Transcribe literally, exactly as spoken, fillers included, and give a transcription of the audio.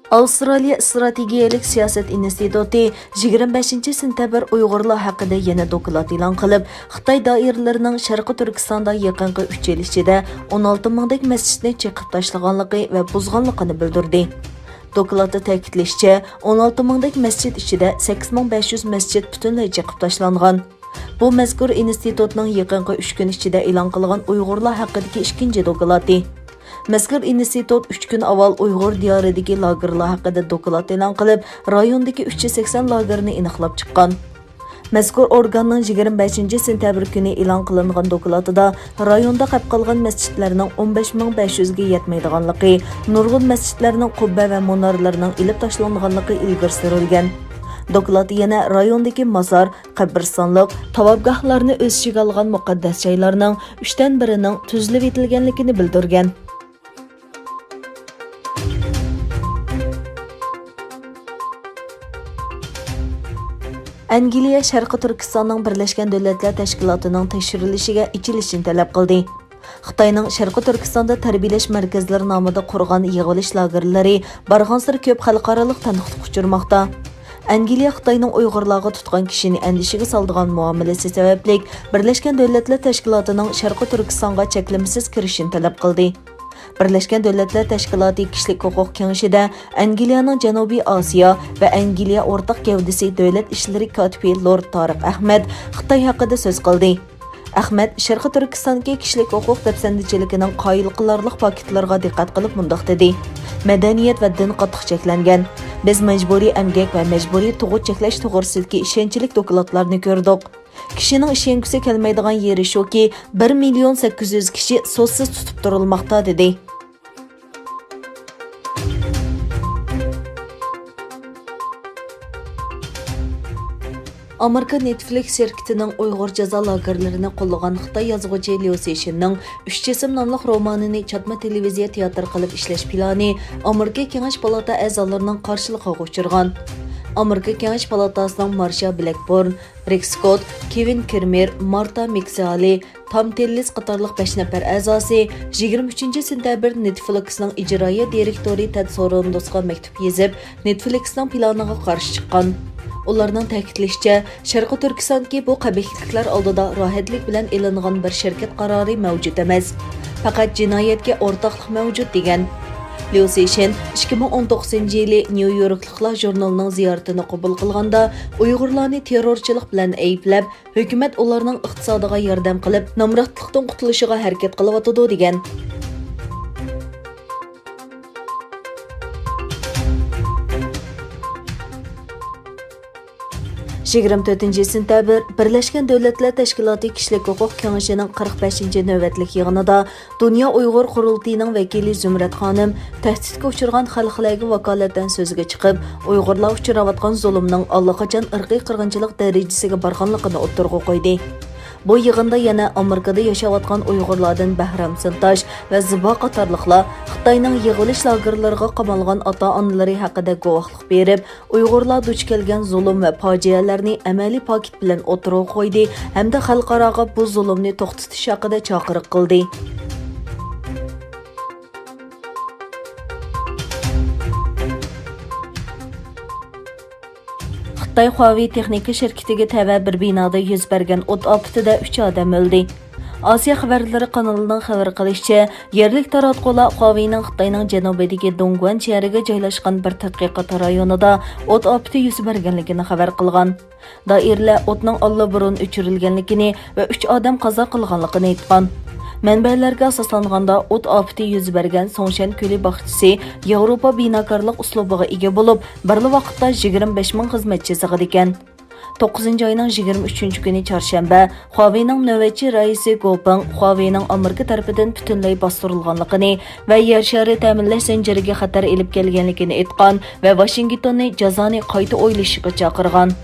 ئاۋسترالىيە ئىستراتېگىيەلىك سىياسەت ئىنستىتۇتى يىگىرمە بەشىنچى سېنتەبىر ئۇيغۇرلار ھەققىدە يەنە دوكلات ئېلان قىلىپ، خىتاي دائىرىلىرىنىڭ شەرقىي تۈركىستاندا يېقىنقى ئۈچ يىل ئىچىدە ئون ئالتە مىڭدەك مەسچىتنى چېقىپ تاشلىغانلىقى ۋە بۇزغانلىقىنى بىلدۈردى. دوكلاتتا تەكىتلىشىچە، ئون ئالتە مىڭدەك مەسچىت ئىچىدە سەككىز مىڭ بەش يۈز مەسچىت پۈتۈنلەي چېقىپ تاشلانغان. بۇ مەزكۇر ئىنستىتۇتنىڭ يېقىنقى ئۈچ كۈن ئىچىدە ئېلان قىلغان ئۇيغۇرلار ھەققىدىكى ئىككىنچى دوكلاتى. مەزكۇر ئىنستىتۇت ئۈچ كۈن ئاۋۋال ئۇيغۇر دىيارىدىكى لاگېرلار ھەققىدە دوكلات ئېلان قىلىپ، رايوندىكى ئۈچ يۈز سەكسەن لاگېرنى ئېنىقلاپ چىققان. مەزكۇر ئورگاننىڭ يىگىرمە بەشىنچى سېنتەبىر كۈنى ئېلان قىلىنغان دوكلاتىدا رايوندا قاپقالغان مەسچىتلەرنىڭ ئون بەش مىڭ بەش يۈزگە يەتمەيدىغانلىقى، نۇرغۇن مەسچىتلەرنىڭ قۇببە ۋە مۇنارىلىرىنىڭ ئېلىپ تاشلانغانلىقى ئىلگىرى سۈرۈلگەن. دوكلاتتا يەنە رايوندىكى مازار، قەبرىستانلىق، تاۋاپگاھلارنى ئۆز ئىچىگە ئالغان مۇقەددەس جايلارنىڭ ئۈچتىن بىرىنىڭ تۈزلىۋېتىلگەنلىكىنى بىلدۈرگەن. ئەنگلىيە شەرقىي تۈركىستاننىڭ بىرلەشكەن دۆلەتلەر تەشكىلاتىنىڭ تەكشۈرۈلۈشىگە ئېچىلىشىنى تەلەپ قىلدى. خىتاينىڭ شەرقىي تۈركىستاندا تەربىيەلەش مەركەزلىرى نامىدا قۇرغان يىغىۋېلىش لاگېرلىرى بارغانسېرى كۆپ خەلقئارالىق تەنقىدكە ئۇچرىماقتا. ئەنگلىيە خىتاينىڭ ئۇيغۇرلارغا تۇتقان كىشىنى ئەندىشىگە سالىدىغان مۇئامىلىسى سەۋەبلىك، بىرلەشكەن دۆلەتلەر تەشكىلاتىنىڭ شەرقىي تۈركىستانغا چەكلىمىسىز كىرىشىنى تەلەپ قىلدى. بىرلەشكەن دۆلەتلەر تەشكىلاتى كىشىلىك ھوقۇق كېڭىشىدە ئەنگلىيەنىڭ جەنۇبىي ئاسىيا ۋە ئەنگلىيە ئورتاق گەۋدىسى دۆلەت ئىشلىرى كاتىپى لورد تارىق ئەخمەت خىتاي ھەققىدە سۆز قىلدى. ئەخمەت شەرقىي تۈركىستاندىكى كىشىلىك ھوقۇق دەپسەندىچىلىكىنىڭ قايىل قىلارلىق پاكىتلىرىغا دىققەت قىلىپ مۇنداق دېدى: مەدەنىيەت ۋە دىن قاتتىق چەكلەنگەن. بىز مەجبۇرىي ئەمگەك ۋە مەجبۇرىي تۇغۇت چەكلەش توغرىسىدىكى ئىشەنچلىك دوكلاتلارنى كۆردۇق. كىشىنىڭ ئىشەنگۈسى كەلمەيدىغان يېرى شۇكى، بىر مىليون سەككىز يۈز كىشى سوتسىز تۇتۇپ تۇرۇلماقتا، دېدى. ئامېرىكا نېتفلىكس شىركىتىنىڭ ئۇيغۇر جازا لاگېرلىرىنى قوللىغان خىتاي يازغۇچى ليۇ سىشىننىڭ ئۈچ جىسىم ناملىق رومانىنى چاتما تېلېۋىزىيە تىياتىر قىلىپ ئىشلەش پىلانى ئامېرىكا كېڭەش پالاتا ئەزالىرىنىڭ قارشىلىقىغا ئۇچرىغان. ئامېرىكا كېڭەش پالاتاسىنىڭ مارشا بلەكبورن، رىك سكوت، كېۋىن كىرمېر، مارتا مىكسالى، تام تېللىس قاتارلىق بەش نەپەر ئەزاسى يىگىرمە ئۈچىنچى سېنتەبىر نېتفلىكسنىڭ ئىجرائىيە دىرېكتورى تېد سورېندوسقا مەكتۇپ يېزىپ، نېتفلىكسنىڭ پىلانىغا قارشى چىققان. ئۇلارنىڭ تەكىتلىشىچە، شەرقىي تۈركىستاندىكى بۇ قەبىھلىكلەر ئالدىدا راھەتلىك بىلەن ئېلىنغان بىر شىركەت قارارى مەۋجۇت ئەمەس. پەقەت جىنايەتكە ئورتاقلىق مەۋجۇت، دېگەن. ليۇ سىشىن ئىككى مىڭ ئون توققۇزىنچى يىلى نيۇ يوركلۇقلار ژۇرنىلىنىڭ زىيارىتىنى قوبۇل قىلغاندا، ئۇيغۇرلارنى تېررورچىلىق بىلەن ئەيىبلەپ، ھۆكۈمەت ئۇلارنىڭ ئىقتىسادىغا ياردەم قىلىپ، نامراتلىقتىن قۇتۇلۇشىغا ھەرىكەت قىلىۋاتىدۇ، دېگەن. يىگىرمە تۆتىنچى سېنتەبىر، بىرلەشكەن دۆلەتلەر تەشكىلاتى كىشىلىك ھوقۇق كېڭىشىنىڭ قىرىق بەشىنچى نۆۋەتلىك يىغىنىدا دۇنيا ئۇيغۇر قۇرۇلتىيىنىڭ ۋەكىلى زۇمرەت خانىم تەھدىتكە ئۇچرىغان خەلقلەرگە ۋاكالىتەن سۆزگە چىقىپ، ئۇيغۇرلار ئۇچراۋاتقان زۇلۇمنىڭ ئاللىقاچان ئىرقىي قىرغىنچىلىق دەرىجىسىگە بارغانلىقىنى ئوتتۇرىغا قويدى. بۇ يىغىندا يەنە ئامېرىكىدا ياشاۋاتقان ئۇيغۇرلاردىن بەھرام سىنتاش ۋە زىبا قاتارلىقلار خىتاينىڭ يىغىۋېلىش لاگېرلىرىغا قامالغان ئاتا-ئانىلىرى ھەققىدە گۇۋاھلىق بېرىپ، ئۇيغۇرلار دۇچ كەلگەن زۇلۇم ۋە پاجىئەلەرنى ئەمەلىي پاكىت بىلەن ئوتتۇرىغا قويدى ھەمدە خەلقئاراغا بۇ زۇلۇمنى توختىتىش ھەققىدە چاقىرىق قىلدى. خىتاي خۇاۋېي تېخنىكا شىركىتىگە تەۋە بىر بىنادا يۈز بەرگەن ئوت ئاپىتىدە ئۈچ ئادەم ئۆلدى. ئاسىيا خەۋەرلىرى قانىلىنىڭ خەۋەر قىلىشىچە، يەرلىك تاراتقۇلار خۇاۋېينىڭ خىتاينىڭ جەنۇبىدىكى دۇڭگۇەن شەھىرىگە جايلاشقان بىر تەتقىقات رايونىدا ئوت ئاپىتى يۈز بەرگەنلىكىنى خەۋەر قىلغان. دائىرىلەر ئوتنىڭ ئاللىبۇرۇن ئۆچۈرۈلگەنلىكىنى ۋە ئۈچ ئادەم قازا قىلغانلىقىنى ئېيتقان. مەنبەلەرگە ئاساسلانغاندا، ئوت ئاپىتى يۈز بەرگەن سۇڭشەن كۆلى باغچىسى ياۋروپا بىناكارلىق ئۇسلۇبىغا ئىگە بولۇپ، بىرلا ۋاقىتتا يىگىرمە بەش مىڭ خىزمەتچى سىغىدىكەن. توققۇزىنچى ئاينىڭ يىگىرمە ئۈچىنچى كۈنى چارشەنبە، خۇاۋېينىڭ نۆۋەتچى رەئىسى گو پېڭ خۇاۋېينىڭ ئامېرىكا تەرىپىدىن پۈتۈنلەي باستۇرۇلغانلىقىنى ۋە يەر شارى تەمىنلەش زەنجىرىگە خەتەر ئېلىپ كەلگەنلىكىنى ئېيتقان ۋە ۋاشىنگتوننى جازانى قايتا ئويلىشىشقا چاقىرغان.